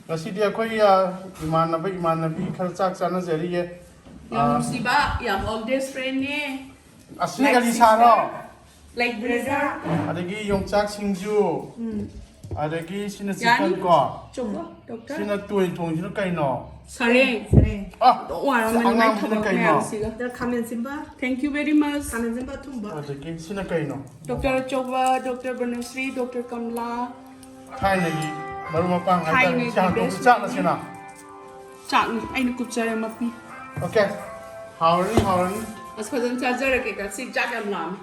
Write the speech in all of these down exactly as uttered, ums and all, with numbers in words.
ꯉꯁꯤꯗꯤ ꯑꯩꯈꯣꯏ, ꯑ, ꯏꯃꯥꯟꯅꯕ ꯏꯃꯥꯟꯅꯕꯤ ꯈꯔ ꯆꯥꯛ ꯆꯥꯅꯖꯔꯤꯌꯦ꯫ ꯌꯥꯝ ꯅꯨꯡꯁꯤꯕ, ꯌꯥꯝ oldest friend ꯅꯦ꯫ ꯑꯁꯤꯅ ꯀꯔꯤ ꯁꯥꯅꯣ? Like brother. ꯑꯗꯒꯤ ꯌꯣꯡꯆꯥꯛ ꯁꯤꯡꯖꯨ꯫ ꯎꯝ. ꯑꯗꯒꯤ ꯁꯤꯅ ꯌꯥꯅꯤ꯫ chicken ꯀꯣ꯫ ꯆꯨꯝꯕ, doctor? ꯁꯤꯅ ꯇꯣꯏ ꯊꯣꯡꯁꯤꯅ ꯀꯩꯅꯣ? ꯁꯔꯦꯡ꯫ ꯁꯔꯦꯡ꯫ ꯑ, ꯋꯥꯔꯝꯃꯅꯤ ꯃꯥꯏ ꯑꯉꯥꯡꯕꯗꯨꯅ ꯊꯕꯛ ꯀꯩꯅꯣ? ꯃꯌꯥꯝꯁꯤꯒ꯫ ꯗ ꯈꯥꯃꯦꯟ ꯑꯁꯤꯟꯕ꯫ Thank you very much. ꯈꯥꯃꯦꯟ ꯑꯁꯤꯟꯕ ꯑꯊꯨꯝꯕ꯫ ꯑꯗꯒꯤ ꯁꯤꯅ ꯀꯩꯅꯣ? Doctor ꯑꯆꯧꯕ, Doctor ꯕꯅꯁ꯭ꯔꯤ, Doctor ꯀꯝꯂꯥ꯫ ꯊꯥꯏꯅꯒꯤ ꯃꯔꯨꯞ ꯃꯄꯥꯡ ꯍꯥꯏꯇꯥꯔꯦ꯫ ꯊꯥꯏꯅꯒꯤ ꯁꯤ ꯍꯥꯟꯅ ꯇꯧꯕ best ꯆꯥꯛꯂꯁꯤꯅ꯫ ꯆꯥꯛꯅꯤ, ꯑꯩꯅ ꯀꯨꯞꯆꯔꯦ ꯃꯄꯤ꯫ Okay꯫ ꯍꯥꯎꯔꯅꯤ, ꯍꯥꯎꯔꯅꯤ꯫ ꯑꯁ, ꯐꯖꯅ ꯆꯥꯖꯔꯒꯦ, ꯉꯁꯤ ꯆꯥꯛ ꯌꯥꯝ ꯂꯥꯝꯃꯦ꯫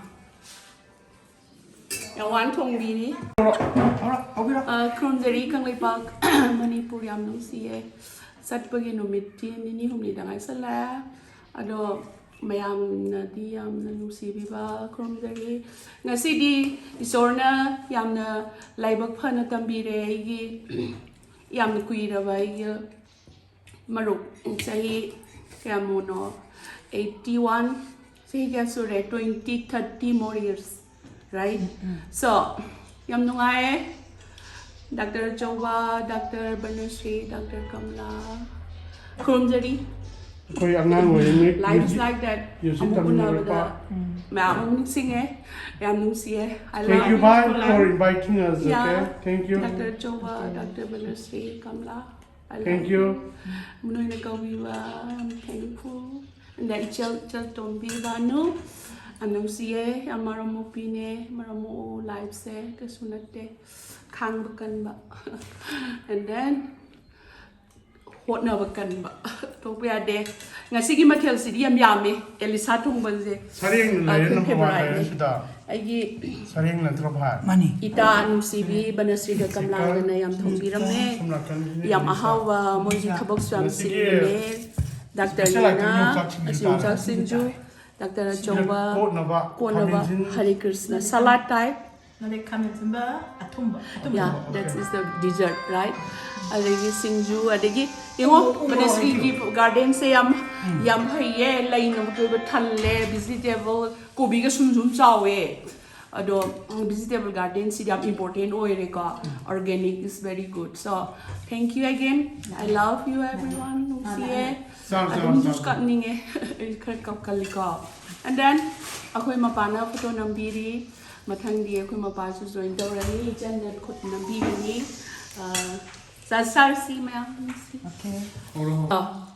ꯌꯥꯝ ꯋꯥꯅ ꯊꯣꯡꯕꯤꯔꯤ꯫ ꯍꯧꯔꯣ, ꯍꯧꯔꯣ, ꯍꯧꯕꯤꯔꯣ꯫ ꯑ, ꯈꯨꯔꯨꯝꯖꯔꯤ ꯀꯪꯂꯩꯄꯥꯛ ꯃꯅꯤꯄꯨꯔ ꯌꯥꯝ ꯅꯨꯡꯁꯤꯌꯦ꯫ ꯆꯠꯄꯒꯤ ꯅꯨꯃꯤꯠꯇꯤ ꯅꯤꯅꯤ ꯍꯨꯝꯅꯤꯗ ꯉꯥꯏꯁꯜꯂꯛꯑꯦ꯫ ꯑꯗꯣ ꯃꯌꯥꯝꯅꯗꯤ ꯌꯥꯝꯅ ꯅꯨꯡꯁꯤꯕꯤꯕ ꯈꯨꯔꯨꯝꯖꯔꯤ꯫ ꯉꯁꯤꯗꯤ ꯏꯁꯣꯔꯅ ꯌꯥꯝꯅ ꯂꯥꯏꯕꯛ ꯐꯅ ꯇꯝꯕꯤꯔꯦ꯫ ꯑꯩꯒꯤ ꯌꯥꯝꯅ ꯀꯨꯏꯔꯕ ꯑꯩꯒꯤ ꯃꯔꯨꯞ, ꯆꯍꯤ ꯀꯌꯥꯃꯨꯛꯅꯣ? Eighty one꯫ ꯆꯍꯤ ꯀꯌꯥ ꯁꯨꯔꯦ? Twenty, thirty more years, right? So, ꯌꯥꯝ ꯅꯨꯡꯉꯥꯏꯌꯦ꯫ Doctor ꯑꯆꯧꯕ, Doctor ꯕꯅꯁ꯭ꯔꯤ, Doctor ꯀꯝꯂꯥ, ꯈꯨꯔꯨꯝꯖꯔꯤ꯫ ꯑꯩꯈꯣꯏ ꯑꯉꯥꯡ ꯑꯣꯏꯔꯤꯉꯩ Life is like that. UG ꯑꯃꯨꯛ ꯎꯅꯕꯗ ꯇꯝꯃꯤꯟꯅꯔꯛꯄ꯫ ꯃꯌꯥꯝ ꯑꯃꯨꯛ ꯅꯤꯡꯁꯤꯡꯉꯦ꯫ ꯌꯥꯝ ꯅꯨꯡꯁꯤꯌꯦ꯫ I love Thank you, you bye, for life. For inviting us, Yeah. Okay? Thank you. Doctor ꯑꯆꯧꯕ, Doctor ꯕꯅꯁ꯭ꯔꯤ, Kamla, I love Thank you. ꯅꯣꯏꯅ ꯀꯧꯕꯤꯕ, I'm thankful. ꯑꯗ ꯏꯆꯜ, ꯏꯆꯜ ꯇꯣꯝꯕꯤ ꯚꯥꯅꯨ, ꯌꯥꯝ ꯅꯨꯡꯁꯤꯌꯦ, ꯌꯥꯝ ꯃꯔꯝ ꯃꯣꯛꯄꯤꯅꯦ, ꯃꯔꯝ ꯃꯣꯛꯎ, lifeꯁꯦ ꯀꯩꯁꯨ ꯅꯠꯇꯦ, ꯈꯥꯡꯕ ꯀꯟꯕ꯫ And then, ꯍꯣꯠꯅꯕ ꯀꯟꯕ꯫ ꯇꯣꯛꯄ ꯌꯥꯗꯦ꯫ ꯉꯁꯤꯒꯤ ꯃꯊꯦꯜꯁꯤꯗꯤ ꯌꯥꯝ ꯌꯥꯝꯃꯦ, ꯑꯦꯂꯤꯁꯥ ꯊꯣꯡꯕꯁꯦ꯫ ꯁꯔꯦꯡꯅ ꯑ, ꯂꯩꯔꯦ ꯑꯩꯈꯣꯏ ꯅꯪ ꯀꯃꯥꯏꯅ favouriteꯅꯦ꯫ ꯁꯤꯗ? ꯑꯩꯒꯤ ꯁꯔꯦꯡ ꯅꯠꯇ꯭ꯔꯣ ꯚꯥꯏ? ꯃꯥꯅꯤ꯫ ꯏꯇꯥ ꯅꯨꯡꯁꯤꯕꯤ ꯕꯅꯁ꯭ꯔꯤꯒ ꯀꯝꯂꯥꯒꯅ ꯌꯥꯝ ꯊꯣꯡꯕꯤꯔꯝꯃꯦ꯫ ꯁꯣꯝ ꯅꯥꯀꯟꯒꯤꯅ ꯌꯥꯝ ꯑꯦꯂꯤꯁꯥ꯫ ꯑꯍꯥꯎꯕ ꯃꯣꯏꯒꯤ ꯊꯕꯛꯁꯨ ꯌꯥꯝ ꯉꯁꯤꯒꯤ ꯆꯤꯜꯂꯤꯅꯦ꯫ Doctor special item ꯅꯤꯅ ꯌꯣꯡꯆꯥꯛ ꯁꯤꯡꯖꯨ ꯉꯁꯤ ꯇꯥꯔꯦ꯫ ꯌꯣꯡꯆꯥꯛ ꯁꯤꯡꯖꯨ, Doctor ꯁꯤꯗ ꯑꯆꯧꯕ ꯀꯣꯠꯅꯕ ꯀꯣꯠꯅꯕ ꯈꯥꯃꯦꯟꯁꯤꯟ꯫ Hare Krishna salad type꯫ ꯅꯠꯇꯦ, ꯈꯥꯃꯦꯟ ꯑꯁꯤꯟꯕ ꯑꯊꯨꯝꯕ꯫ ꯑꯊꯨꯝꯕ꯫ Yeah, that is the dessert, right? ꯑꯗꯒꯤ ꯁꯤꯡꯖꯨ, ꯑꯗꯒꯤ ꯌꯦꯡꯉꯣ, ꯎ ꯃꯣꯔꯣꯛ ꯕꯅꯁ꯭ꯔꯤꯒꯤ gardenꯁꯦ ꯌꯥꯝ, ꯌꯥꯝ ꯐꯩꯌꯦ, ꯂꯩꯅ ꯀꯣꯏꯕ ꯊꯜꯂꯦ, vegetable, ꯀꯣꯕꯤꯒ ꯁꯨꯝ ꯁꯨꯝ ꯆꯥꯎꯋꯦ꯫ ꯑꯗꯣ ꯚꯤꯖꯤꯇꯦꯕꯜ ꯒꯥꯔꯗꯦꯟꯁꯤꯗꯤ ꯌꯥꯝ ꯏꯝꯄꯣꯔꯇꯦꯟ ꯑꯣꯏꯔꯦꯀꯣ. Organic is very good. So thank you again. I love you everyone. ꯅꯨꯡꯁꯤꯌꯦ. ꯆꯥꯔꯣ, ꯆꯥꯔꯣ, ꯑꯗꯨꯝ ꯖꯨꯁ ꯆꯥꯔꯣ꯫ ꯀꯛꯅꯤꯡꯉꯦ. ꯑꯩ ꯈꯔ ꯀꯞꯀꯜꯂꯤꯀꯣ. And then ꯑꯩꯈꯣꯏ ꯃꯄꯥꯅ ꯐꯣꯇꯣ ꯅꯝꯕꯤꯔꯤ. ꯃꯊꯪꯗꯤ ꯑꯩꯈꯣꯏ ꯃꯄꯥꯁꯨ ꯖꯣꯏꯟ ꯇꯧꯔꯅꯤ. ꯏꯆꯟꯅ ꯈꯨꯠ ꯅꯝꯕꯤꯒꯅꯤ. ꯑ, ꯆꯥ-, ꯆꯥꯔꯁꯤ ꯃꯌꯥꯝ. ꯅꯨꯡꯁꯤ꯫ Okay. ꯍꯧꯔꯣ, ꯍꯧꯔꯣ꯫ ꯑ,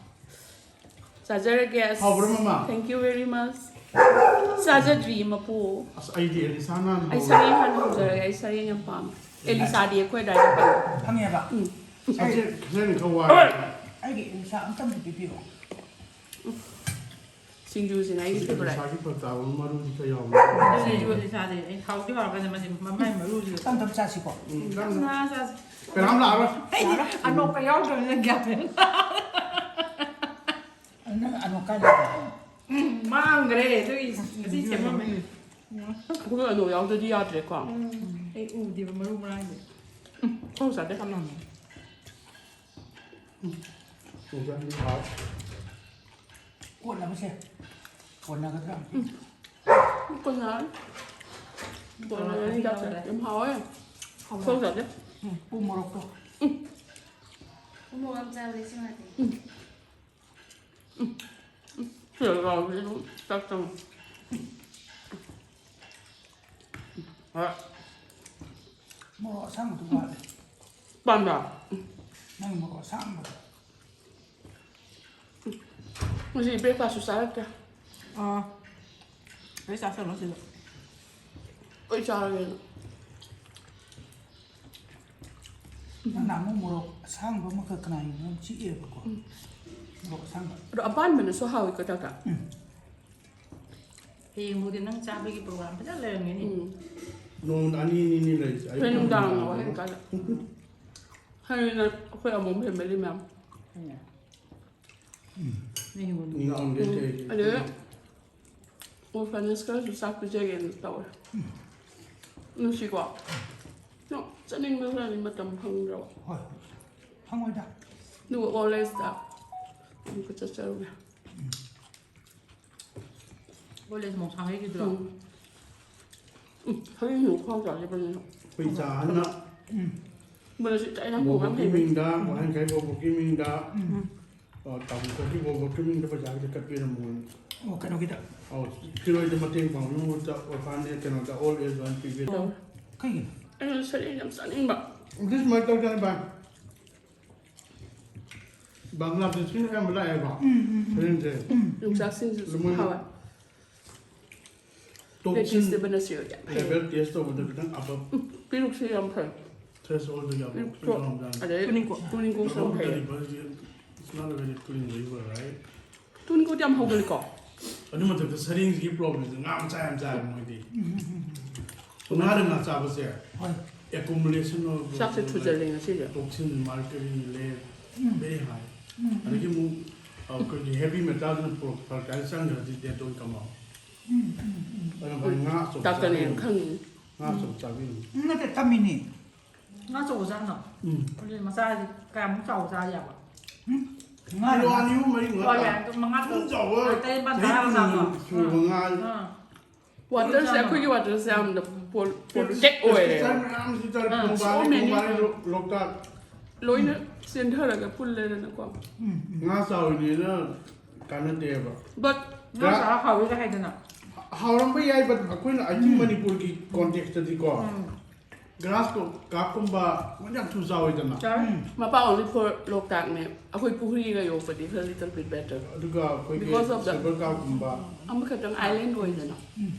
ꯆꯥꯖꯔꯒꯦ ꯑꯁ. ꯍꯥꯎꯕ꯭ꯔꯣ, ꯃꯃꯥ? Thank you very much. ꯆꯥꯖꯗ꯭ꯔꯤ ꯃꯄꯨ. ꯑꯁ, ꯑꯩꯗꯤ ꯑꯦꯂꯤꯁꯥꯅ ꯍꯥꯟꯅ ꯑꯩ ꯍꯧꯔꯦ꯫ ꯁꯔꯦꯡ ꯍꯥꯟꯅ ꯍꯧꯖꯔꯒꯦ. ꯑꯩ ꯁꯔꯦꯡ ꯌꯥꯝ ꯄꯥꯝꯃꯦ. ꯑꯦꯂꯤꯁꯥꯗꯤ ꯑꯩꯈꯣꯏ ꯑꯗꯥꯏꯗ ꯐꯪꯉꯦ. ꯐꯪꯉꯦꯕ? ꯎꯝ. ꯑꯁꯤ ꯁꯔꯦꯡ ꯈꯔ ꯋꯥꯔꯦ꯫ ꯑꯩꯒꯤ ꯏꯟꯁꯥ ꯑꯝꯇꯪꯗꯤ ꯄꯤꯕꯤꯔꯣ꯫ ꯁꯤꯡꯖꯨꯁꯤꯅ ꯑꯩꯒꯤ ꯑꯁꯤ ꯐꯦꯚꯣꯔꯥꯏꯠ꯫ ꯑꯦꯂꯤꯁꯥꯒꯤ ꯐꯔꯛ ꯇꯥꯕ ꯃꯔꯨꯗꯤ ꯈꯔ ꯌꯥꯎꯕ꯫ ꯑꯗꯨꯅꯦ ꯑꯗꯨꯗꯤ ꯆꯥꯗꯦ꯫ ꯑꯩ ꯍꯥꯎꯗꯤ ꯍꯥꯎꯔꯒꯅꯦ ꯃꯁꯤ ꯃꯃꯥꯏ ꯃꯔꯨꯁꯤ ꯇꯞ ꯇꯞ ꯆꯥꯁꯤꯀꯣ꯫ ꯎꯝ, ꯌꯥꯝ ꯅꯥ ꯆꯥꯁꯤ꯫ ꯀꯅꯥꯝ ꯂꯥꯛꯑꯔꯣꯏ꯫ ꯑꯩꯗꯤ ꯑꯅꯣꯛꯀ ꯌꯥꯎꯗ꯭ꯔꯕꯅꯤꯅ ꯒ꯭ꯌꯥꯟ ꯃꯦꯟ ꯇꯥꯗꯦ꯫ ꯅꯪ ꯑꯅꯣꯛ ꯀꯥꯏ ꯂꯩꯕ? ꯎꯝ, ꯃꯥꯡꯈ꯭ꯔꯦ꯫ ꯑꯗꯨꯒꯤ ꯉꯁꯤ ꯁꯦꯝꯃꯝꯃꯦ꯫ ꯑꯩꯈꯣꯏ ꯑꯅꯣꯛ ꯌꯥꯎꯗ꯭ꯔꯗꯤ ꯌꯥꯗ꯭ꯔꯦꯀꯣ. ꯎꯝ, ꯑꯩ ꯎꯗꯦꯕ ꯃꯔꯨ ꯃꯔꯥꯡꯗꯤ꯫ ꯈꯣꯡ ꯆꯥꯗꯦ. ꯆꯨꯖꯥꯛꯇꯤ ꯍꯥꯎ꯫ ꯀꯣꯠꯅꯕꯁꯦ꯫ ꯀꯣꯟꯅꯒꯗ꯭ꯔꯥ? ꯀꯣꯟꯅꯔꯅꯤ. ꯀꯣꯟꯅꯔꯅꯤ ꯆꯥꯛꯁꯦ. ꯌꯥꯝ ꯍꯥꯎꯋꯦ. ꯈꯣꯡ ꯆꯥꯗꯦ. ꯎꯝ, ꯎ ꯃꯣꯔꯣꯛꯇꯣ꯫ ꯎꯃꯣꯔꯣꯛ ꯌꯥꯝ ꯆꯥꯕꯗꯤ ꯁꯤ ꯃꯥꯗꯤ꯫ ꯁꯤꯗ ꯌꯥꯎꯔꯗꯤ ꯑꯗꯨꯝ ꯆꯥꯛ ꯆꯪꯉꯦ. ꯍꯣꯏ. ꯃꯣꯔꯣꯛ ꯑꯁꯥꯡꯕꯗꯨ ꯋꯥꯠꯂꯦ꯫ ꯄꯥꯝꯕ꯭ꯔꯥ? ꯅꯪ ꯃꯣꯔꯣꯛ ꯑꯁꯥꯡꯕꯗꯣ꯫ ꯉꯁꯤ ꯕ꯭ꯔꯦꯛꯐꯥꯁꯁꯨ ꯆꯥꯔꯛꯇꯦ. ꯑꯥ꯫ ꯑꯩ ꯆꯥꯁꯜꯂꯣ ꯁꯤꯗ꯫ ꯑꯩ ꯆꯥꯔꯒꯦ ꯑꯗꯨꯝ. ꯅꯪꯅ ꯑꯃꯨꯛ ꯃꯣꯔꯣꯛ ꯑꯁꯥꯡꯕ ꯑꯃꯈꯛ ꯀꯅꯥꯒꯤꯅꯣ ꯆꯤꯛꯑꯦꯕꯀꯣ꯫ ꯃꯣꯔꯣꯛ ꯑꯁꯥꯡꯕ꯫ ꯑꯗꯣ ꯑꯄꯥꯟꯕꯅꯁꯨ ꯍꯥꯎꯋꯤꯀꯣ ꯆꯥꯛꯇ. ꯎꯝ꯫ ꯍꯌꯦꯡꯕꯨꯗꯤ ꯅꯪ ꯆꯥꯕꯒꯤ ꯄ꯭ꯔꯣꯒ꯭ꯔꯥꯝ ꯐꯖꯅ ꯂꯩꯔꯝꯒꯅꯤ꯫ ꯎꯝ. ꯅꯣꯡꯃꯗ ꯑꯅꯤ ꯑꯅꯤ ꯑꯅꯤ ꯂꯩꯔꯤꯁꯦ꯫ ꯑꯌꯨꯛ ꯍꯣꯔꯦꯟ ꯅꯨꯡꯗꯥꯡ ꯅꯨꯡꯗꯥꯡ꯫ ꯋꯥꯍꯦꯟ ꯀꯥꯟꯗ. ꯍꯌꯦꯡꯅ ꯑꯩꯈꯣꯏ ꯑꯃꯨꯛ ꯐꯦꯃꯤꯂꯤ ꯃꯌꯥꯝ. ꯅꯪ ꯍꯤꯡꯒꯣꯜꯗꯨꯗꯣ꯫ ꯅꯤꯉꯣꯜꯒꯤ ꯀꯩ ꯑꯗꯨꯗ ꯑꯣꯔꯐꯅꯦꯖ ꯈꯔꯁꯨ ꯆꯥꯛ ꯄꯤꯖꯒꯦꯅ ꯇꯧꯋꯦ. ꯅꯨꯡꯁꯤꯀꯣ? ꯅꯪ ꯆꯠꯅꯤꯡꯕ ꯈꯔꯗꯤ ꯃꯇꯝ ꯐꯪꯗ꯭ꯔꯕ. ꯍꯣꯏ꯫ ꯐꯪꯉꯣꯏꯗ꯫ ꯑꯗꯨꯒ ꯑꯣꯜ ꯑꯦꯖꯇ ꯑꯃꯨꯛꯀ ꯆꯠꯆꯔꯨꯒꯦ. ꯀꯣꯂꯦꯖ ꯃꯣꯡꯁꯥꯡ ꯍꯩꯒꯤꯗ꯭ꯔꯣ? ꯎꯝ. ꯎꯝ, ꯁꯔꯦꯡꯗꯣ ꯈ꯭ꯋꯥꯡ ꯆꯥꯁꯤꯕꯅꯤꯅ꯫ ꯑꯩꯈꯣꯏ ꯆꯥ ꯍꯟꯅ ꯃꯣꯏꯅꯁꯨ ꯆꯥꯛ ꯌꯥꯝ ꯊꯣꯡꯕ ꯌꯥꯝ ꯕꯣꯕꯣꯛꯀꯤ ꯍꯩꯕꯅꯤ꯫ ꯃꯤꯡꯗ, ꯋꯥꯍꯦꯡꯈꯩ ꯕꯣꯕꯣꯛꯀꯤ ꯃꯤꯡꯗ, ꯎꯝ꯫ ꯑ, ꯇꯥꯃꯣ ꯀꯣꯐꯤ ꯕꯣꯕꯣꯛꯀꯤ ꯃꯤꯡꯗ ꯄꯩꯁꯥ ꯈꯤꯇ ꯀꯠꯄꯤꯔꯝꯃꯣ꯫ ꯑꯣ, ꯀꯩꯅꯣꯒꯤꯗ꯫ ꯑꯧ, ꯐꯤꯔꯣꯏꯗ ꯃꯇꯦꯡ ꯄꯥꯡꯕꯒꯤ ꯃꯍꯨꯠꯇ orphanage ꯀꯩꯅꯣꯗ old age home ꯄꯤꯕꯤꯔꯣ꯫ ꯎꯝ꯫ ꯀꯩꯒꯤꯅꯣ? ꯑꯩꯅ ꯁꯔꯦꯡ ꯌꯥꯝ ꯆꯥꯅꯤꯡꯕ꯫ ꯑꯗꯨ ꯁꯨꯃꯥꯏꯅ ꯇꯧꯗꯅ ꯚꯥꯏ꯫ ꯕꯪꯒ꯭ꯂꯥꯗꯦꯁꯀꯤ ꯑꯌꯥꯝꯕ ꯂꯥꯛꯑꯦꯕ꯫ ꯎꯝ, ꯎꯝ, ꯎꯝ꯫ ꯁꯔꯦꯡꯁꯦ꯫ ꯎꯝ꯫ ꯌꯣꯡꯆꯥꯛꯁꯤꯡꯁꯨ ꯃꯣꯏ ꯍꯥꯎꯋꯦ꯫ Toxin Veggiesꯇꯕꯅ ꯁꯤ ꯑꯣꯏꯒꯦ꯫ level test ꯇꯧꯕꯗ ꯈꯤꯇꯪ above ꯄꯤꯔꯨꯛꯁꯨ ꯌꯥꯝ ꯐꯩ꯫ thresholdꯗ ꯌꯥꯝ ꯄꯤꯔꯨꯛꯁꯨ꯫ ꯌꯥꯎꯔꯝꯗꯥꯏ꯫ ꯑꯗꯩ ꯇꯨꯅꯤꯡꯀꯣꯛ꯫ ꯇꯨꯅꯤꯡꯀꯣꯛꯁꯨ ꯌꯥꯝ ꯐꯩ꯫ It's not a very clean river, right? ꯇꯨꯅꯤꯡꯀꯣꯛꯇꯤ ꯌꯥꯝ ꯍꯧꯒꯜꯂꯤꯀꯣ꯫ ꯑꯗꯨ ꯃꯊꯛꯇ ꯁꯔꯦꯡꯁꯤꯒꯤ problemꯁꯦ ꯉꯥ ꯃꯆꯥ ꯌꯥꯝ ꯆꯥꯏꯕ ꯃꯣꯏꯗꯤ꯫ ꯉꯥꯗ ꯉꯥ ꯆꯥꯕꯁꯦ ꯍꯣꯏ꯫ Accumulation of ꯆꯥꯛꯁꯦ ꯊꯨꯖꯜꯂꯦ ꯉꯁꯤꯁꯦ꯫ Toxin, mercury, lead, ꯎꯝ꯫ Very high꯫ ꯎꯝ, ꯎꯝ꯫ ꯑꯗꯒꯤ ꯑꯃꯨꯛ ꯑ, ꯑꯩꯈꯣꯏꯒꯤ heavy metalꯁꯤꯅ ꯄꯨꯔꯛꯄ ꯐꯔꯛ ꯇꯥꯏ ꯆꯪꯈ꯭ꯔꯗꯤ dead ꯑꯣꯏ ꯀꯝꯃꯣ꯫ ꯎꯝ, ꯎꯝ, ꯎꯝ꯫ ꯑꯗꯨꯅ ꯚꯥꯏ ꯉꯥ ꯑꯆꯧꯕ ꯗꯥꯛꯇꯔꯅ ꯆꯥꯕꯤꯌꯨ꯫ ꯌꯥꯝ ꯈꯪꯉꯤ꯫ ꯉꯥ ꯑꯆꯧꯕ ꯆꯥꯕꯤꯌꯨ꯫ ꯎꯝ, ꯅꯠꯇꯦ, ꯇꯝꯃꯤꯅꯤ꯫ ꯉꯥ ꯑꯆꯧꯕ ꯆꯥꯅꯣ? ꯎꯝ꯫ ꯑꯗꯨꯗꯤ ꯃꯆꯥꯗꯤ ꯀꯌꯥꯃꯨꯛ ꯆꯥꯎꯕ ꯆꯥ ꯌꯥꯕ? ꯎꯝ? ꯉꯥ ꯀꯤꯂꯣ ꯑꯅꯤ ꯑꯍꯨꯝ ꯃꯔꯤ ꯍꯣꯏ, ꯃꯉꯥ ꯌꯥꯏ, ꯑꯗꯨ ꯃꯉꯥ ꯑꯗꯨꯝ ꯇꯔꯨꯛ ꯆꯥꯎꯕ ꯇꯔꯦꯠ ꯅꯤꯄꯥꯜ ꯆꯍꯤ ꯇꯔꯥ ꯀꯨꯟ ꯆꯥꯕ꯫ ꯁꯨꯔꯕ ꯉꯥ꯫ ꯑꯥ꯫ Waterꯁꯦ, ꯑꯩꯈꯣꯏꯒꯤ waterꯁꯦ ꯌꯥꯝꯅ pol- polluted ꯑꯣꯏꯔꯦ꯫ Pesticide ꯃꯌꯥꯝꯁꯤ ꯆꯥꯔꯦ, ꯑꯥ, ꯈꯣꯡꯕꯥꯟ, so many. ꯈꯣꯡꯕꯥꯟ, ꯂꯣꯛꯇꯥꯛ꯫ ꯂꯣꯏꯅ ꯆꯦꯟꯊꯔꯒ ꯄꯨꯜꯂꯦꯗꯅꯀꯣ꯫ ꯎꯝ, ꯎꯝ꯫ ꯉꯥ ꯆꯥꯎꯔꯤꯅꯦꯅ ꯀꯥꯟꯅꯗꯦꯕ꯫ But ꯉꯥ ꯆꯥꯔ ꯍꯥꯎꯋꯤꯒ ꯍꯥꯏꯗꯅ꯫ ꯍꯥꯎꯔꯝꯕ ꯌꯥꯏ, but ꯑꯩꯈꯣꯏꯅ, I think, ꯃꯅꯤꯄꯨꯔꯒꯤ contextꯇꯗꯤꯀꯣ, ꯎꯝ꯫ grass carpꯀꯨꯝꯕ ꯃꯣꯏ ꯌꯥꯝ ꯊꯨꯅ ꯆꯥꯎꯋꯤꯗꯅ꯫ ꯆꯥꯔꯦ꯫ ꯃꯄꯥ only for ꯂꯣꯛꯇꯥꯛꯅꯦ꯫ ꯑꯩꯈꯣꯏ ꯄꯨꯈ꯭ꯔꯤꯒ ꯌꯣꯛꯄꯗꯤ a little bit better. ꯑꯗꯨꯒ ꯑꯩꯈꯣꯏꯒꯤ Because of the silver carpꯀꯨꯝꯕ ꯑꯃꯈꯛꯇꯪ island ꯑꯣꯏꯗꯅ,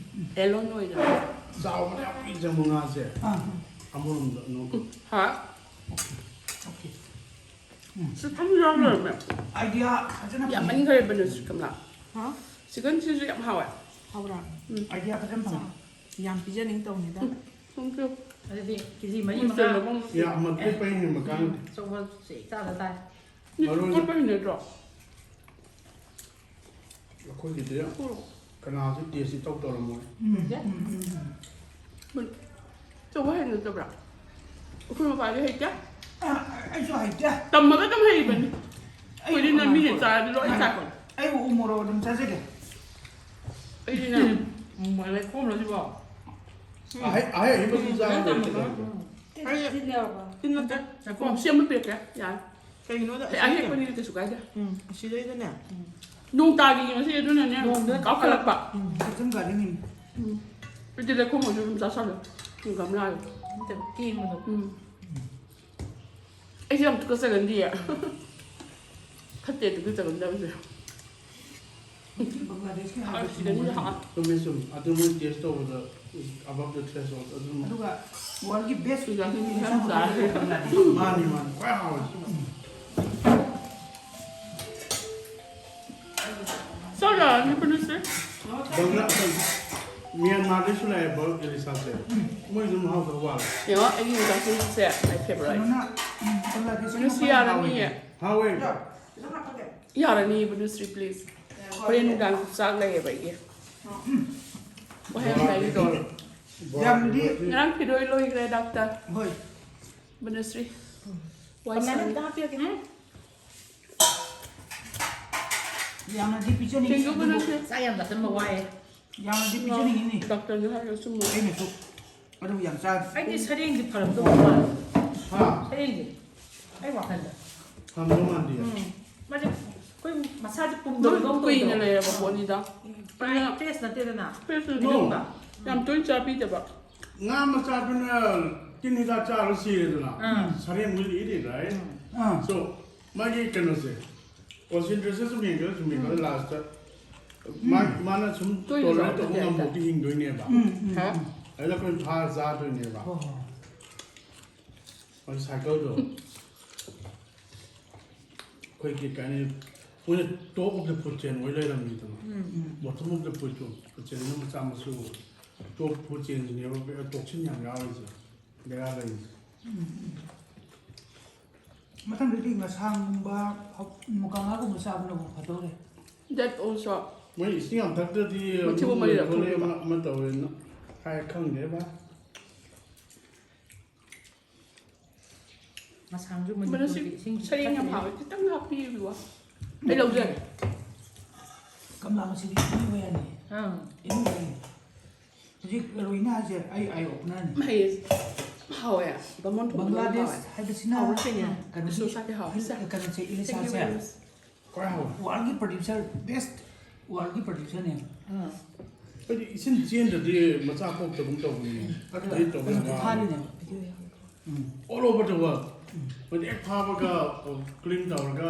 alone ꯑꯣꯏꯗꯅ꯫ ꯆꯥꯎꯕꯅ ꯌꯥꯝ ꯄꯤꯛꯏ ꯆꯪꯕ ꯉꯥꯁꯦ꯫ ꯑꯥ, ꯑꯃꯔꯣꯝꯗ no good꯫ ꯍꯥ? okay꯫ ꯁꯤ ꯊꯝ ꯌꯥꯎ ꯂꯩꯔꯝꯃꯦ꯫ Idea ꯐꯖꯅ ꯐꯪꯉꯦ꯫ ꯌꯥꯝꯃꯟꯈ꯭ꯔꯦ ꯕꯅꯁ ꯀꯝꯂꯥ꯫ ꯍꯥ? Chickenꯁꯤꯁꯨ ꯌꯥꯝ ꯍꯥꯎꯋꯦ꯫ ꯍꯥꯎꯕ꯭ꯔꯥ? Idea ꯐꯖꯅ ꯐꯪꯉꯦ꯫ ꯌꯥꯝ ꯄꯤꯖꯅꯤꯡ ꯇꯧꯅꯤꯗ꯫ Thank you꯫ ꯑꯗꯨꯗꯤ ꯀꯦꯖꯤ ꯃꯔꯤ ꯃꯣꯏ ꯃꯉꯥ꯫ ꯆꯦꯡ ꯃꯐꯝ ꯌꯥꯝ ꯑꯃ ꯄꯤꯛꯄ ꯍꯦꯟꯕ ꯀꯥꯟꯗꯦ꯫ ꯑꯆꯧꯕ ꯆꯦ ꯆꯥꯗ ꯇꯥꯏ꯫ ꯅꯣꯏ ꯃꯔꯣꯏ- ꯀꯣꯠꯄ ꯍꯩꯅꯗ꯭ꯔꯣ? ꯑꯩꯈꯣꯏꯒꯤꯗꯤ ꯀꯅꯥꯁꯨ taste ꯏꯇꯧ ꯇꯧꯔꯝꯃꯣꯏ꯫ ꯎꯝ, ꯎꯝ, ꯎꯝ, ꯎꯝ꯫ ꯑꯆꯧꯕ ꯍꯩꯅꯗꯕ꯭ꯔꯥ? ꯑꯩꯈꯣꯏ ꯃꯄꯥꯗꯤ ꯍꯩꯇꯦ꯫ ꯑ, ꯑꯩꯁꯨ ꯍꯩꯇꯦ꯫ ꯇꯝꯃꯒ ꯑꯗꯨꯝ ꯍꯩꯕꯅꯤ꯫ ꯑꯩ ꯑꯩꯈꯣꯏꯗꯤ ꯅ ꯃꯤꯅ ꯆꯥꯔꯗꯤ ꯂꯣꯏ ꯆꯥꯀꯣ꯫ ꯑꯩꯕꯨ ꯎ ꯃꯣꯔꯣꯛ ꯑꯗꯨꯝ ꯆꯥꯖꯒꯦ꯫ ꯑꯩꯗꯤꯅꯦ, ꯎꯝ, ꯂꯩꯈꯣꯝꯂꯣ ꯁꯤꯕꯣ? ꯑꯍꯩ ꯑꯍꯩ ꯑꯍꯩꯕ ꯑꯗꯨꯝ ꯆꯥꯕ ꯂꯩꯔꯦ ꯀꯩꯗꯧꯔꯒꯦ? ꯇꯤꯟ ꯇꯤꯟ ꯌꯥꯎꯕ꯫ ꯇꯤꯟ ꯅꯠꯇꯦ꯫ ꯉꯥꯏꯈꯣ, ꯁꯤ ꯑꯃ ꯄꯤꯔꯛꯀꯦ꯫ ꯌꯥꯔꯦ꯫ ꯀꯩꯒꯤꯅꯣꯗ ꯑꯩ ꯑꯁꯤꯗꯩꯗ ꯑꯍꯦꯛꯄꯅꯤꯅ ꯀꯩꯁꯨ ꯀꯥꯏꯗꯦ꯫ ꯎꯝ, ꯑꯁꯤꯗꯩꯗꯅꯦ꯫ ꯅꯣꯡ ꯇꯥꯈꯤꯌꯦ ꯉꯁꯤ, ꯑꯗꯨꯅꯅꯦ ꯅꯣꯡꯗ ꯀꯥꯎꯈꯠꯂꯛꯄ꯫ ꯎꯝ, ꯀꯤꯠꯆꯟ ꯒꯥꯔꯗꯦꯟꯅꯤꯅꯦ꯫ ꯎꯝ꯫ ꯑꯗꯨꯗꯤ ꯂꯩꯈꯣꯝ ꯑꯣꯏꯁꯨ ꯑꯗꯨꯝ ꯆꯥꯁꯜꯂꯣ꯫ ꯎꯝ, ꯒꯝꯂꯥꯗ꯫ ꯅꯠꯇꯦꯕ, ꯀꯦꯡꯕꯗꯣ꯫ ꯎꯝ꯫ ꯑꯩꯁꯦ ꯌꯥꯝ ꯇꯨꯀꯠꯆꯒꯟꯗꯤꯌꯦ꯫ ꯐꯠꯇꯦ ꯇꯨꯀꯠꯆꯒꯟꯗꯕꯁꯦ꯫ ꯕꯪꯒ꯭ꯂꯥꯗꯦꯁꯀꯤ ꯍꯥꯏꯕꯁꯤ ꯁꯤꯗꯅꯤꯅ ꯍꯥ꯫ ꯆꯨꯝꯃꯦ, ꯆꯨꯝꯃꯦ꯫ ꯑꯗꯨ ꯃꯣꯏ ꯇꯦꯁ ꯇꯧꯕꯗ is above the threshold ꯑꯗꯨꯝ꯫ ꯑꯗꯨꯒ ꯋꯥꯔꯜꯒꯤ ꯕꯦꯁ ꯁꯨꯖꯥꯁꯨ ꯃꯤ ꯌꯥꯝ ꯆꯥꯔꯦ꯫ ꯃꯥꯅꯤ, ꯃꯥꯅꯤ꯫ ꯈ꯭ꯋꯥꯏ ꯍꯥꯎꯔꯤꯁꯦ꯫ ꯆꯥꯎꯔꯛꯑꯅꯤ ꯄꯨꯟꯁꯦ꯫ ꯕꯪꯒ꯭ꯂꯥ-, ꯃ꯭ꯌꯥꯟꯃꯥꯔꯗꯩꯁꯨ ꯂꯥꯛꯑꯦ ꯕ-, ꯏꯂꯤꯁꯥꯁꯦ꯫ ꯃꯣꯏꯁꯨ ꯃꯍꯥꯎ ꯈꯔ ꯋꯥꯠꯂꯦ꯫ ꯌꯦꯡꯉꯣ, ꯑꯩꯒꯤ ꯅꯨꯗꯜꯁꯤꯡꯁꯦ my favorite꯫ ꯀꯩꯅꯣꯅ, ꯎꯝ, ꯕꯪꯒ꯭ꯂꯥꯗꯦꯁꯀꯤ ꯃꯅꯨꯡꯁꯤ ꯃꯈꯜ ꯌꯥꯔꯅꯤꯌꯦ꯫ ꯍꯥꯎꯋꯦ꯫ ꯍꯥꯎꯋꯦ꯫ ꯌꯥꯔꯅꯤ ꯕꯅꯨꯁ꯭ꯔꯤ, please꯫ ꯍꯣꯔꯦꯟ ꯅꯨꯡꯗꯥꯡ ꯆꯥꯛ ꯂꯩꯌꯦꯕ ꯑꯩꯒꯤ꯫ ꯋꯥꯍꯩ ꯑꯃ ꯍꯥꯏꯕꯤꯔꯣ꯫ ꯌꯥꯝꯗꯤ ꯉꯔꯥꯡ ꯐꯤꯗꯣꯏ ꯂꯣꯏꯈ꯭ꯔꯦ, ꯗꯥꯛꯇꯔ꯫ ꯍꯣꯏ꯫ ꯕꯅꯨꯁ꯭ꯔꯤ꯫ ꯋꯥꯏ ꯀꯃꯥꯏꯅ ꯁꯪꯉꯦ꯫ ꯑꯝꯇ ꯍꯥꯞꯄꯤꯔꯛꯀꯦ? ꯎꯝ꯫ ꯌꯥꯝꯅꯗꯤ ꯄꯤꯖꯅꯤꯡꯉꯤ, ꯊꯦꯡꯖꯨ ꯑꯗꯨꯕꯨ ꯕꯅꯨꯁ꯭ꯔꯤ꯫ ꯆꯥꯛ ꯌꯥꯝ ꯆꯥꯁꯤꯟꯕ ꯋꯥꯏꯌꯦ꯫ ꯌꯥꯝꯅꯗꯤ ꯄꯤꯖꯅꯤꯡꯉꯤꯅꯦ꯫ ꯗꯥꯛꯇꯔꯅ ꯍꯥꯏꯔꯒ ꯆꯨꯝꯃꯣ꯫ ꯑꯩꯅꯁꯨ ꯑꯗꯨ ꯌꯥꯝ ꯆꯥ-, ꯑꯩꯗꯤ ꯁꯔꯦꯡꯗꯤ ꯐꯔꯝꯗꯧ ꯃꯥꯜꯂꯦ꯫ ꯍꯥ? ꯁꯔꯦꯡꯗꯤ꯫ ꯑꯩ ꯋꯥꯈꯜꯗ꯫ ꯐꯔꯝꯗꯧ ꯃꯥꯟꯗꯤꯌꯦ꯫ ꯎꯝ꯫ ꯃꯥꯁꯦ ꯑꯩꯈꯣꯏ ꯃꯁꯥꯁꯦ ꯄꯨꯝꯗꯕꯗꯧ ꯀꯨꯏꯅ ꯇꯧꯗ꯭ꯔꯣ? ꯂꯩꯔꯕ ꯄꯣꯠꯅꯤꯗ꯫ ꯄꯨꯔꯥ fresh ꯅꯠꯇꯦꯗꯅ꯫ Fresh ꯅꯠꯇꯦ꯫ ꯃꯤꯅꯧꯕ꯫ ꯌꯥꯝ ꯇꯣꯏꯅ ꯆꯥꯕꯤꯗꯕ꯫ ꯉꯥ ꯃꯆꯥꯗꯨꯅ ꯇꯤꯟ ꯍꯤꯗꯥꯛ ꯆꯥꯔ ꯁꯤꯔꯦꯗꯅ꯫ ꯑꯥ꯫ ꯁꯔꯦꯡ will eat it, right? Ah. So, ꯃꯥꯒꯤ ꯀꯩꯅꯣꯁꯦ, concentration ꯁꯨꯝ ꯍꯦꯟꯒꯠꯂ, ꯁꯨꯝ ꯍꯦꯟꯒꯠꯂ, last ꯇ ꯃꯥ-, ꯃꯥꯅ ꯁꯨꯝ ꯇꯣꯏꯅ tolerate ꯇꯧꯕ ꯆꯥꯕꯗꯤ ꯉꯝꯕ ꯍꯥꯏꯇꯥꯔꯦ꯫ ꯐꯥꯎꯗꯤ ꯍꯤꯡꯗꯣꯏꯅꯦꯕ꯫ ꯎꯝ, ꯎꯝ, ꯍꯥ? ꯎꯝ꯫ ꯑꯗꯨꯗ ꯑꯩꯈꯣꯏꯅ ꯐꯥꯔ ꯆꯥꯗꯣꯏꯅꯦꯕ꯫ ꯍꯣꯏ, ꯍꯣꯏ꯫ ꯃꯥꯒꯤ cycle ꯗꯣ꯫ ꯑꯩꯈꯣꯏꯒꯤ ꯀꯩ ꯍꯥꯏꯅꯤ, ꯃꯣꯏꯅ top of the food chain ꯑꯣꯏ ꯂꯩꯔꯝꯃꯤꯗꯅ꯫ ꯎꯝ, ꯎꯝ꯫ Bottom of the food chain, food chain ꯅ ꯃꯆꯥ ꯃꯁꯨ꯫ Top food chain ꯁꯤꯅꯦꯕ toxin ꯌꯥꯝ ꯌꯥꯎꯔꯤꯁꯦ, ꯕꯦꯔꯥ ꯂꯩꯔꯤꯁꯦ꯫ ꯎꯝ, ꯎꯝ꯫ ꯃꯊꯪꯗꯗꯤ ꯉꯁꯥꯡꯒꯨꯝꯕ, ꯃꯨꯀꯥꯉꯥꯒꯨꯝꯕ ꯆꯥꯕꯅꯕꯨ ꯐꯗꯧꯔꯦ꯫ That also꯫ ꯃꯣꯏ ꯏꯁꯤꯡ ꯌꯥꯝ ꯊꯛꯇ꯭ꯔꯗꯤ ꯃꯊꯤꯕꯣꯡ ꯃꯔꯤꯔꯛ ꯈꯣꯠꯂꯦ, ꯊꯣꯛꯈꯤꯕ꯫ ꯑꯃ, ꯑꯃ ꯇꯧꯋꯦꯅ ꯍꯥꯏ, ꯈꯪꯗꯦ ꯚꯥꯏ꯫ ꯉꯁꯥꯡꯁꯨ ꯃꯅꯤꯄꯨꯔꯒꯤ ꯃꯅꯨꯡꯁꯤ ꯏꯁꯤꯡ ꯁꯔꯦꯡ ꯌꯥꯝ ꯊꯛꯇ꯭ꯔꯦ꯫ ꯍꯥꯎꯋꯦ, ꯈꯤꯇꯪ ꯍꯥꯞꯄꯤꯌꯨ꯫ ꯑꯩ ꯂꯧꯖꯒꯦ꯫ ꯀꯃꯂꯥ ꯃꯁꯤꯗꯤ ꯏꯅꯨꯡ ꯌꯥꯅꯤ꯫ ꯑꯥ꯫ ꯏꯅꯨꯡ ꯌꯥꯅꯤ꯫ ꯍꯧꯖꯤꯛ ꯂꯣꯏꯅ ꯍꯥꯏꯁꯦ ꯑꯩ ꯑꯥꯏ ꯑꯣꯄꯅꯔꯅꯤ꯫ ꯍꯩ꯫ ꯍꯥꯎꯋꯦ꯫ ꯕꯥꯃꯣꯟ ꯊꯣꯡꯕꯗꯨ ꯕꯪꯒ꯭ꯂꯥꯗꯦꯁ ꯍꯥꯎꯋꯦ꯫ ꯍꯥꯏꯕꯁꯤꯅ ꯍꯥꯎꯕ ꯊꯦꯡꯅꯩ꯫ ꯀꯔꯤ-, ꯏꯁꯣꯔ ꯆꯥꯛꯇꯤ ꯍꯥꯎꯋꯦ꯫ ꯀꯩꯅꯣꯁꯦ, ꯏꯂꯤꯁꯥꯁꯦ ꯈ꯭ꯋꯥꯏ ꯍꯥꯎꯋꯦ꯫ ꯋꯥꯔꯜꯒꯤ ꯄ꯭ꯔꯗ꯭ꯌꯨꯁꯔ, ꯕꯦꯁ ꯋꯥꯔꯜꯒꯤ ꯄ꯭ꯔꯗ꯭ꯌꯨꯁꯔꯅꯦ꯫ ꯑꯥ꯫ ꯑꯩꯗꯤ ꯏꯆꯤꯟ ꯆꯦꯟꯗ꯭ꯔꯗꯤ ꯃꯆꯥ ꯄꯣꯛꯇꯕꯒꯨꯝ ꯇꯧꯕꯅꯤ꯫ ꯑꯗꯨ ꯑꯗꯨꯗꯤ ꯇꯧꯕ ꯀꯩꯅꯣꯗꯤ ꯌꯥꯕ꯫ ꯊꯥꯔꯤꯅꯦꯕ꯫ ꯎꯝ꯫ All over the world꯫ ꯎꯝ꯫ ꯃꯣꯏꯗꯤ ꯍꯦꯛ ꯐꯥꯕꯒ, ꯑ, clean ꯇꯧꯔꯒ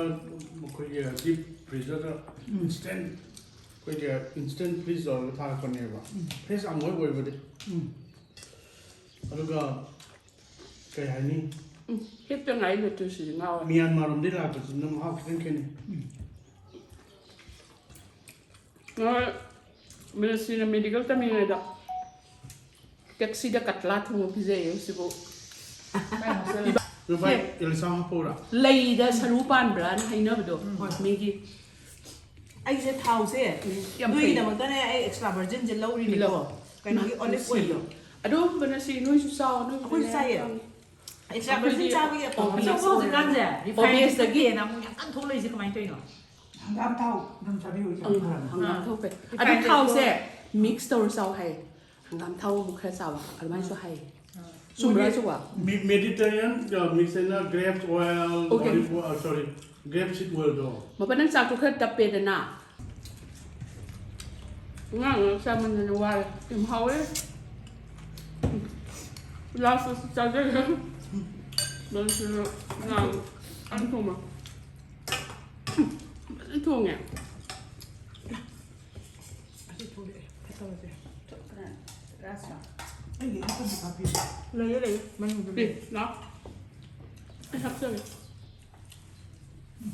ꯃꯈꯣꯏꯒꯤ deep freezerꯗ ꯎꯝ꯫ Instant, ꯑꯩꯈꯣꯏꯒꯤ instant freeze ꯇꯧꯔꯒ ꯊꯥꯔꯛꯄꯅꯦꯕ꯫ ꯎꯝ꯫ Fresh ꯌꯥꯝ ꯑꯣꯏ ꯑꯣꯏꯕꯗꯤ꯫ ꯎꯝ꯫ ꯑꯗꯨꯒ ꯀꯩ ꯍꯥꯏꯅꯤ? ꯎꯝ, ꯍꯦꯛꯇ ꯉꯥꯏ ꯂꯩꯇꯣꯏꯁꯤꯗꯤ ꯉꯥꯎꯔꯦ꯫ ꯃ꯭ꯌꯥꯟꯃꯥꯔ ꯂꯣꯝꯗꯒꯤ ꯂꯥꯛꯄꯁꯤꯅ ꯃꯍꯥꯎ ꯈꯤꯇꯪ ꯈꯦꯠꯅꯩ꯫ ꯎꯝ꯫ ꯉꯥꯎꯔꯦ꯫ ꯃꯤꯅꯨꯁꯤꯅ medical ꯇꯝꯃꯤꯉꯩꯗ taxiꯗ ꯀꯠꯂꯥ ꯊꯣꯡꯕ ꯄꯤꯖꯩꯌꯦ ꯍꯧꯖꯤꯛꯐꯥꯎ꯫ ꯑꯗꯨ ꯚꯥꯏ, ꯁꯦ꯫ ꯑꯦꯂꯤꯁꯥ ꯍꯥꯞꯄꯧꯔꯥ? ꯂꯩꯗ ꯁꯔꯨ ꯄꯥꯟꯕ꯭ꯔꯥꯅ ꯍꯥꯏꯅꯕꯗꯣ, ꯎꯝ꯫ ꯃꯤꯒꯤ꯫ ꯑꯩꯁꯦ ꯊꯥꯎꯁꯦ ꯌꯥꯝ ꯐꯩ꯫ ꯅꯣꯏꯒꯤꯗꯃꯛꯇꯅꯦ ꯑꯩ extra virginꯁꯦ ꯂꯧꯔꯤꯅꯤꯀꯣ꯫ ꯂꯧ꯫ ꯀꯩꯅꯣꯒꯤ olive oilꯗꯣ꯫ ꯑꯗꯨꯝꯕꯅ ꯁꯤ ꯅꯣꯏꯁꯨ ꯆꯥꯎ, ꯅꯣꯏꯕꯨꯗꯤꯅꯦ ꯑꯩꯈꯣꯏꯁꯨ ꯆꯥꯏꯌꯦ꯫ ꯌꯥꯝ ꯐꯪꯉꯤ꯫ Extra virgin ꯑꯩꯈꯣꯏꯗꯤ ꯆꯥꯕꯒꯤ ꯑꯐꯕ ꯑꯃ ꯑꯗꯣ ꯍꯧꯖꯤꯛꯀꯥꯟꯁꯦ refineꯗꯒꯤ ꯍꯦꯟꯅ ꯑꯃꯨꯛ ꯌꯥꯝ ꯀꯟꯅ ꯊꯣꯛꯂꯛꯏꯁꯦ ꯀꯃꯥꯏꯅ ꯇꯧꯔꯤꯅꯣ? ꯍꯪꯒꯥꯝ ꯊꯥꯎ ꯑꯗꯨꯝ ꯆꯥꯕꯤꯌꯨ, ꯌꯥꯝ ꯎꯝ, ꯐꯔꯕꯅꯤ꯫ ꯍꯪꯒꯥꯝ ꯊꯥꯎ ꯐꯩ꯫ ꯑꯗꯨ refineꯗꯒꯤ ꯊꯥꯎꯁꯦ ꯊꯣꯛ- mix ꯇꯧꯔ ꯆꯥꯎ ꯍꯥꯏꯌꯦ꯫ ꯍꯪꯒꯥꯝ ꯊꯥꯎ ꯑꯃꯨꯛ ꯈꯔ ꯆꯥꯕ ꯑꯗꯨꯃꯥꯏꯅꯁꯨ ꯍꯥꯏꯌꯦ꯫ ꯆꯨꯝꯕ꯭ꯔꯥ, ꯆꯨꯝꯕ꯭ꯔꯥ? ꯃꯤ-, Mediterranean, ꯑ, mix ꯍꯥꯏꯅ grapes oil, okay꯫ Olive oil, ꯑ, sorry, grape seed oilꯗꯣ꯫ ꯃꯄꯥ, ꯅꯪ ꯆꯥꯛꯇꯣ ꯈꯔ ꯇꯞꯄꯦꯗꯅ꯫ ꯑꯉꯥꯡ ꯉꯥꯛ ꯆꯥꯃꯟꯗꯅ ꯋꯥꯔꯦ꯫ ꯌꯥꯝ ꯍꯥꯎꯋꯦ꯫ Lastꯇꯁꯨ ꯆꯥꯖꯔꯦ꯫ ꯃꯁꯤꯅ ꯉꯥ ꯑꯅꯤ ꯊꯣꯡꯕ꯫ ꯐꯖꯅ ꯊꯣꯡꯉꯦ꯫ ꯑꯁꯤ ꯊꯣꯛꯂꯛꯑꯦ꯫ ꯈꯔ ꯇꯧꯔꯁꯦ꯫ ꯀꯅꯥ? ꯔꯥꯁꯂꯣ? ꯑꯩꯒꯤ ꯈꯤꯇꯪ ꯍꯥꯞꯄꯤꯌꯨ꯫ ꯂꯩꯌꯦ, ꯂꯩꯌꯦ꯫ ꯃꯅꯨꯡꯗ ꯄꯤ, ꯂꯩꯌꯦ꯫ ꯂꯥꯎ꯫ ꯑꯩ ꯍꯥꯞꯆꯒꯦ꯫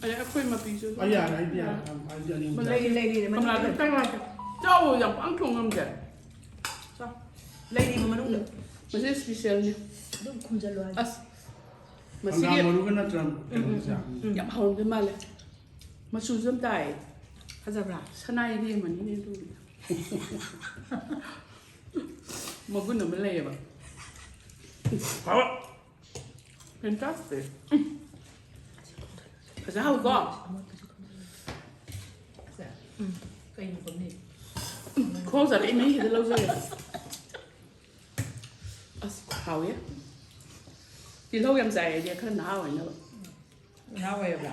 ꯑꯗꯩ ꯑꯩꯈꯣꯏ ꯃꯄꯤꯁꯨ ꯑꯗꯨꯝ ꯑꯩ ꯌꯥꯔꯦ, ꯑꯩꯗꯤ ꯌꯥꯔꯦ꯫ ꯌꯥꯔꯦ꯫ ꯑꯩꯗꯤ ꯑꯅꯤ ꯑꯍꯨꯝ ꯂꯩ, ꯆꯥꯔꯦ꯫ ꯂꯩ, ꯂꯩ, ꯂꯩ꯫ ꯀꯃꯂꯥꯗꯤ ꯃꯅꯨꯡꯗ ꯆꯪꯉꯛꯑꯣ꯫ ꯆꯥꯎ, ꯌꯥꯝ ꯄꯥꯡ ꯊꯣꯡ ꯉꯝꯗꯦ꯫ ꯆꯥꯎ꯫ ꯂꯩꯔꯤꯕ ꯃꯅꯨꯡꯗ꯫ ꯃꯁꯤ specialꯅꯤ꯫ ꯑꯗꯨꯝ ꯈꯨꯝꯖꯜꯂꯣ ꯍꯥꯏ꯫ ꯑꯁ, ꯃꯁꯤꯒꯤ ꯍꯪꯒꯥꯝ ꯃꯔꯨꯒ ꯅꯠꯇ꯭ꯔ ꯎꯝ, ꯎꯝ, ꯀꯩꯅꯣꯁꯦ? ꯎꯝ, ꯎꯝ꯫ ꯌꯥꯝ ꯍꯥꯎꯔꯝꯗꯣꯏ ꯃꯥꯜꯂꯦ꯫ ꯃꯆꯨꯁꯨ ꯌꯥꯝ ꯇꯥꯏ꯫ ꯐꯖꯕ꯭ꯔꯥ? ꯁꯅꯥ ꯏꯕꯦꯝꯃꯅꯤꯅꯦ ꯑꯗꯨꯕꯨꯗꯤ꯫ ꯃꯒꯨꯟ ꯑꯃ ꯂꯩꯌꯦꯕ꯫ ꯍꯥꯎ꯫ Fantastic꯫ ꯐꯖ ꯍꯥꯎꯏꯀꯣ? ꯎꯝ꯫ ꯀꯩꯅꯣ ꯈꯪꯗꯦ꯫ ꯈꯣꯡ ꯆꯠꯂꯛꯏ ꯃꯍꯤꯁꯤꯗ ꯂꯧꯖꯒꯦ꯫ ꯍꯥꯎꯋꯤ꯫ ꯇꯤꯜꯍꯧ ꯌꯥꯝ ꯆꯥꯏ ꯑꯩꯗꯤ, ꯈꯔ ꯅꯍꯥ ꯑꯣꯏꯅꯕ꯫ ꯅꯍꯥ ꯑꯣꯏꯔꯕ꯭ꯔꯥ?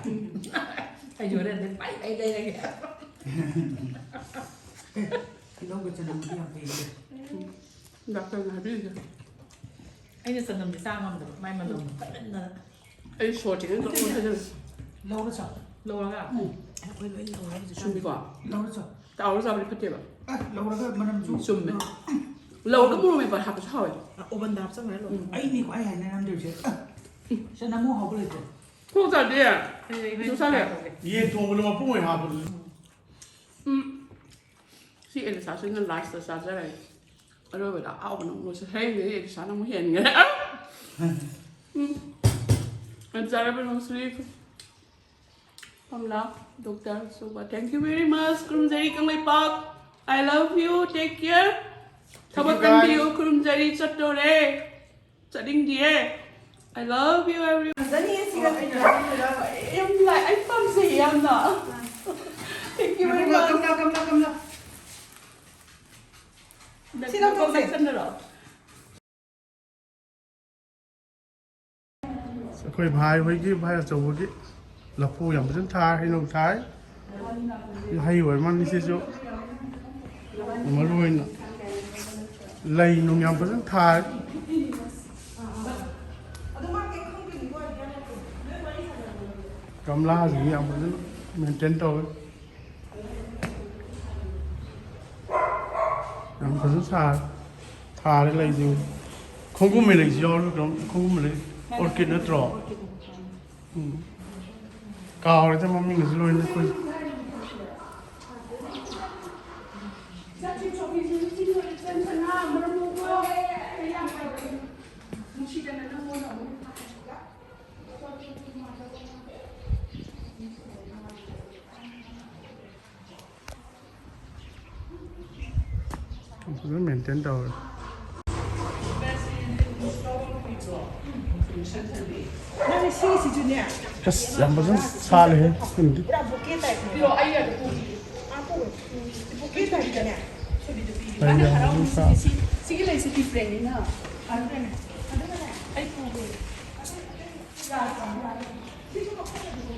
ꯑꯩꯁꯨ ꯍꯣꯔꯦꯟꯗꯤ ꯄꯥꯏ ꯄꯥꯏ ꯂꯩꯔꯒꯦ꯫ ꯇꯤꯜꯍꯧꯒ ꯆꯅꯝꯒꯗꯤ ꯌꯥꯝ ꯐꯩꯌꯦ꯫ ꯗꯥꯛꯇꯔꯅ ꯍꯥꯏꯕꯤꯔꯤꯁꯦ꯫ ꯑꯩꯅ ꯆꯅꯝꯗꯤ ꯆꯥ ꯉꯝꯗꯕ, ꯃꯥꯏ ꯃꯅꯝ ꯀꯟꯃꯟꯗꯅ꯫ ꯑꯩ ꯁꯣꯔ ꯆꯦꯟꯒꯦ ꯇꯧꯔ ꯍꯥꯏꯖꯜꯂꯦ꯫ ꯂꯧꯔ ꯆꯥꯎ꯫ ꯂꯧꯔꯒ? ꯎꯝ꯫ ꯑꯩꯈꯣꯏ ꯂꯣꯏ ꯂꯧꯔꯒ ꯍꯧꯖꯤꯛ ꯆꯥꯎ꯫ ꯆꯨꯝꯃꯤꯀꯣ? ꯂꯧꯔ ꯆꯥꯎ꯫ ꯇꯥꯎꯔ ꯆꯥꯕꯗꯤ ꯐꯠꯇꯦꯕ꯫ ꯑ, ꯂꯧꯔꯒ ꯃꯅꯝꯁꯨ ꯆꯨꯝꯃꯦ꯫ ꯂꯧꯔꯒ ꯃꯣꯔꯣꯛ ꯃꯦꯠꯄ ꯍꯥꯞꯄꯁꯨ ꯍꯥꯎꯋꯦ꯫ ꯑ, ꯑꯣꯚꯟꯗ ꯍꯥꯞꯆꯟꯈ꯭ꯔꯦ ꯂꯣꯏꯔꯦ꯫ ꯎꯝ꯫ ꯑꯩꯅꯤꯀꯣ ꯑꯩ ꯍꯥꯏꯅꯔꯝꯗꯣꯏꯁꯦ꯫ ꯑ, ꯁꯤ ꯅꯃꯨ ꯍꯧꯕ ꯂꯩꯇ꯭ꯔꯣ? ꯀꯣꯛ ꯆꯥꯗꯦ꯫ ꯑꯩ, ꯑꯩ ꯍꯣꯔꯦꯟ ꯆꯥꯛ ꯆꯥꯒꯦ꯫ ꯆꯥꯊꯣꯛꯀꯦ꯫ ꯌꯦꯟ ꯊꯣꯡꯕꯗ ꯃꯄꯨꯡ ꯑꯣꯏꯅ ꯍꯥꯞꯄꯗꯨ꯫ ꯎꯝ꯫ ꯁꯤ ꯑꯦꯂꯤꯁꯥꯁꯤꯅ ꯂꯥꯁꯇ ꯆꯥꯖꯔꯒꯦ꯫ ꯑꯔꯣꯏꯕꯗ ꯑꯍꯥꯎꯕꯅ ꯑꯃꯨꯛ ꯂꯣꯏꯁꯤꯜ-, ꯍꯌꯦꯡꯗꯒꯤ ꯑꯦꯂꯤꯁꯥꯅ ꯑꯃꯨꯛ ꯍꯦꯟꯒ꯭ꯔꯦ꯫ ꯎꯝ꯫ ꯆꯥꯔꯕ ꯅꯨꯡꯁꯤꯔꯤ꯫ ꯀꯃꯂꯥ, ꯗꯣꯛꯇꯔ ꯁꯨꯕ, thank you very much꯫ ꯈꯨꯔꯨꯝꯖꯔꯤ ꯀꯪꯂꯩꯄꯥꯛ꯫ I love you, take care꯫ ꯊꯕꯛ ꯀꯟꯕꯤꯌꯨ, ꯈꯨꯔꯨꯝꯖꯔꯤ, ꯆꯠꯇꯣꯔꯦ꯫ ꯆꯠꯅꯤꯡꯗꯤꯌꯦ꯫ I love you, everyone꯫ ꯐꯖꯅꯤꯌꯦ ꯁꯤꯒ꯫ ꯑꯣ, ꯑꯩꯅ ꯌꯥꯝ ꯂꯥꯏ-, ꯑꯩ ꯄꯥꯝꯖꯩ ꯌꯥꯝꯅ꯫ Thank you very much꯫ ꯀꯝꯂꯥ, ꯀꯝꯂꯥ, ꯀꯝꯂꯥ꯫ ꯁꯤ ꯂꯧꯊꯣꯛꯁꯦ꯫ ꯅꯪ ꯆꯠꯅꯔꯣ꯫ ꯑꯩꯈꯣꯏ ꯚꯥꯏ ꯍꯣꯏꯒꯤ, ꯚꯥꯏ ꯑꯆꯧꯕꯒꯤ ꯂꯐꯨ ꯌꯥꯝ ꯐꯖꯅ ꯊꯥꯏ, ꯍꯩꯅꯧ ꯊꯥꯏ, ꯍꯩ ꯑꯣꯏꯔ ꯃꯥꯜꯂꯤ ꯁꯤꯁꯨ꯫ ꯃꯔꯨ ꯑꯣꯏꯅ ꯂꯩ ꯅꯨꯡ ꯌꯥꯝ ꯐꯖꯅ ꯊꯥꯏ꯫ ꯒꯝꯂꯥꯁꯤꯡ ꯌꯥꯝ ꯐꯖꯅ ꯃꯦꯟꯇꯦꯟ ꯇꯧꯋꯦ꯫ ꯌꯥꯝ ꯐꯖꯅ ꯁꯥꯔꯦ꯫ ꯊꯥꯔꯦ ꯂꯩꯁꯤꯡ꯫ ꯈꯣꯡꯒꯨꯝꯃꯦ ꯂꯩꯁꯤ ꯌꯥꯎꯔ ꯀꯩꯅꯣꯝ, ꯈꯣꯡꯒꯨꯝꯃꯦ ꯂꯩ꯫ ꯑꯣꯔꯀꯤꯠ ꯅꯠꯇ꯭ꯔꯣ? ꯎꯝ꯫ ꯀꯥꯎꯔꯦꯗ ꯃꯃꯤꯡꯒꯁꯨ ꯂꯣꯏꯅ ꯑꯩꯈꯣꯏ꯫ ꯐꯖꯅ ꯃꯦꯟꯇꯦꯟ ꯇꯧꯔꯦ꯫ ꯅꯪꯅ ꯁꯤꯒꯤꯁꯤꯁꯨꯅꯦ꯫ ꯑꯁ, ꯌꯥꯝ ꯐꯖꯅ ꯁꯥꯠꯂꯦꯍꯦ, ꯁꯤꯃꯗꯤ꯫ ꯄꯨꯔꯥ ꯕꯨꯀꯦ ꯇꯥꯏꯞꯅꯦ꯫ ꯄꯤꯔꯛꯑꯣ, ꯑꯩ ꯑꯗꯨꯝ ꯄꯨꯒꯦ꯫ ꯑꯥ, ꯄꯨꯔꯣ꯫ ꯕꯨꯀꯦ ꯇꯥꯏꯞꯇꯅꯦ꯫ ꯁꯣꯕꯤꯗꯨ ꯄꯤꯒꯦ꯫ ꯂꯩ ꯃꯥꯅ ꯌꯥꯝ ꯐꯖꯅ ꯍꯔꯥꯎꯕꯁꯤꯗꯤ ꯁꯥꯠꯂꯦ꯫ ꯁꯤ, ꯁꯤꯒꯤ ꯂꯩꯁꯦ differentꯅꯤꯅ꯫ ꯑꯗꯨꯒꯅꯦ, ꯑꯗꯨꯒꯅꯦ, ꯑꯩ ꯄꯨꯒꯦ꯫ ꯑꯇꯩ, ꯑꯇꯩ ꯌꯥꯗ꯭ꯔꯣ? ꯌꯥꯗ꯭ꯔꯣ? ꯁꯤꯁꯨ ꯃꯈꯜ ꯑꯗꯨꯝ